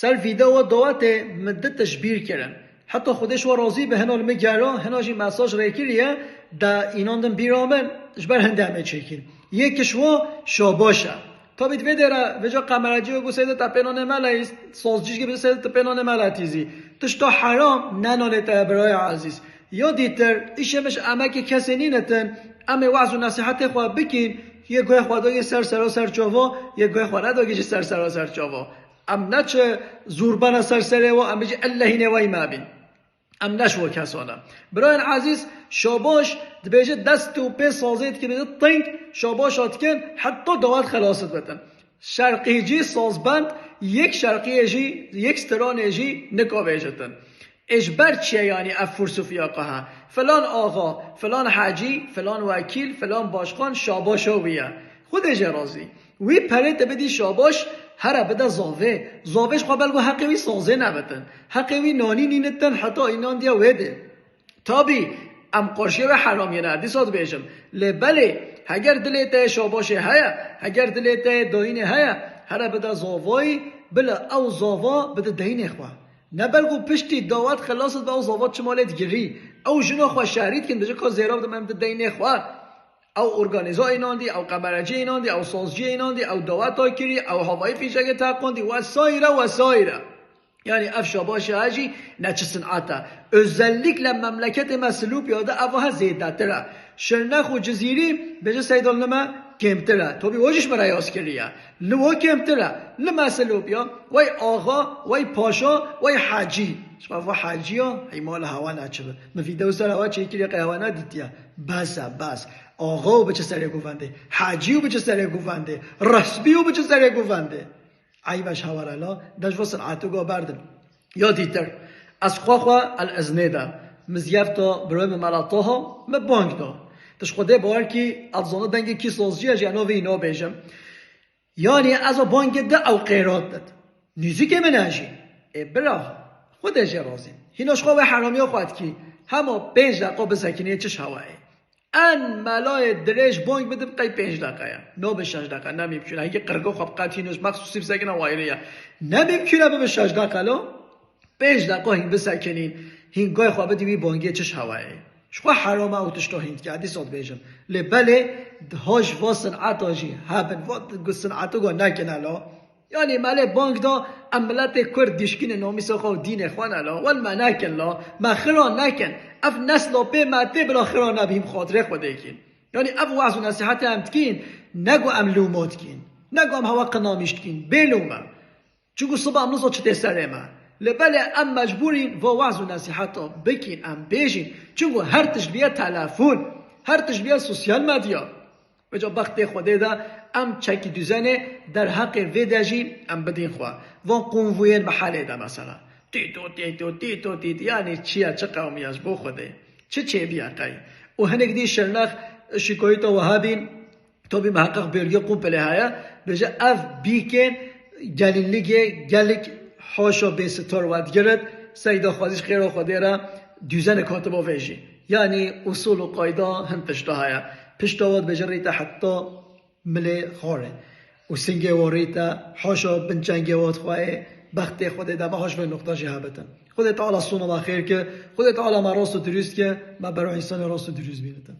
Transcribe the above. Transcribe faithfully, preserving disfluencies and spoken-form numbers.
Ser vîdeoya dawetê min du tişt bîr kirin. Heta Xwedê ji we razî be, hina li min gera, hina jî mesaj rêkiriye, de înan din bîra min, ji ber hindê em ê çêkin. Yek ji wan şabaş e. Tabî di vê derê vêca qemerecî wê got, "Seyda te pênanê me leyîz", sazcî jî bêje, "Seyda te pênanê me letîzî." Tişta heram nenanê te ye birayê ezîz. Ya dîtir, îşê min ji emekê kesê nînitin, em ê we'z û nesîhetê xwe bikîn, yê guhê xwe dagê ser sera ser çava, yê guhê xwe nedagê jî ser sera ser çava. Em ne çi zûrbena ser serê we, em bêjî ellehînê wey me bîn. Em ne ji we kesan e. Birayên ezîz, şabaş dibêje dest û pê sazê dike, dibêje ting, şabaşa dikin, heta dawet xelas dibitin. Şerqîcî sazbend, yek şerqiyê jî, yek stranê jî nika bêjitin. Ê ji ber çi ye, yanî ev fûrs û fiyaqa he? Filan axa, filan hecî, filan wekîl, filan başkan şabaşa wî ye. Xwedê jê razî. Wî perê te bidî şabaş, here bide zavê. Zavê ji xwe belgo heqê wî sazê nebitin. Heqê wî nanî nînitin heta înan diya wê dê. Tabî, em qarşiyê wê heramiyê ne, dîsa dibêjim. Lê belê, heger dilê te yê şabaşê heye, heger dilê te yê dayînê heye, here bide zavayî, bila ew zava bide deynê xwe. Ne belgo piştî dawet xelas dibe ew zava çima lê digirî. Ew jina xwe şerî dikin, dibêje ka zêra bidim em di deynê xwe. Ew organîza înandî, ew qemerecî înandî, ew sazcî înandî, ew daweta kirî, ew havayî fîşekê teqandî, wesaîre, wesaîre. Yanî ev şabaşa he jî ne çi sin'et e. Özellikle memleketê me Silûpya de ev he zêdetir e. Şirnex û Cizîrî bêje Seydal li me kêmtir e. Tabî o jî ji min re yaz kiriye. Li we kêmtir e. Li me Silûpya, wey axa, wey paşa, wey hecî. Ji xwe va hecî ya, hey mala hewa neçibe. Min vîdeo ser hewa çêkiriye, qey hewa nedîtiye. Bes e, bes. Axa û biçe serê govendê. Hecî û biçe serê govendê. Resmî û biçe serê govendê. Eyb e ji hewa re la, de ji bo sin'etûga berdin. Ya dîtir, ez xwe xwe el iznê de, min ziyefta birayê min Mela Taha, min bang da. Tu ji Xwedê bawer kî, ez zana dengê kî sazcî ye jî, ez navê wî nabêjim. Yanî ez o bangê de ew qêrat dit. Nûzikê min e jî. Ê bira, Xwedê jê razî. Hîna ji xwe wê heramiya xwe dikî. Hema pênc deqa bisekinê çi ji hewa ye. En melayê dirêj bang bidin qey pênc deqe ye. Nabe şeş deqe, ne mimkûn e. Hingî qirgo xwe bi qetî nûz mexsûsî bisekine wayre ye. Ne mimkûn e bibe şeş deqe lo. Pênc deqa hîn bisekinîn. Hîn gay xwe bidî wî bangê çi ji hewa ye. Ji xwe heram e ew tişta hîn dike, dîsa dibêjim. Lê belê, diha ji va sin'eta jî hebin, va sin'etûga nekine lo. Yanî me lê bang da, em miletê Kurd dîşkînê namîsa xwe û dînê xwe ne la, wel me nekin la, me xira nekin. Ev nesla pê me tê bila xira nebî, hîm xatirê Xwedê kîn. Yanî ev we'z û nesîhetê em dikîn, ne ku em lûma dikîn, ne ku em hewa qinamîş dikîn, bê lûm e. Çunku siba em nisa çi tê serê me. Lê belê em mecbûrîn va we'z û nesîheta bikîn, em bêjîn. Çunku her tişt biye telefon, her tişt biye sosyal medya. Vêca bextê Xwedê de em çekî duzenê derheqê vê de jî em bidîn xwe. Van konvoyên mehelê de mesela. Tîto, tîto, tîto, tîto. Yanî çi ye, çi qewmiye ji bo Xwedê? Çi çêbiye qey? Û hinek dî Şirnex şikayeta wiha bîn, tabî miheqeq bêrgê qûmpilê heye, bêje ev bîkên gelînligê gelik haşa bêsitar wedigirit, Seyda xwezî ji xêra Xwedê re duzenek hatiba vê jî. Yanî usul û qayda hin tişta heye. Pişta we dibêje rîte heta milê xwarê. Û singê warî te, haşa bin çengê wat xweyê, bextê Xwedê de me haş vê noqta jî hebitin. Xwedê Teala sona me xêr ke, Xwedê Teala me rast û dirûst ke, me bero însanê rast û dirûst bînitin.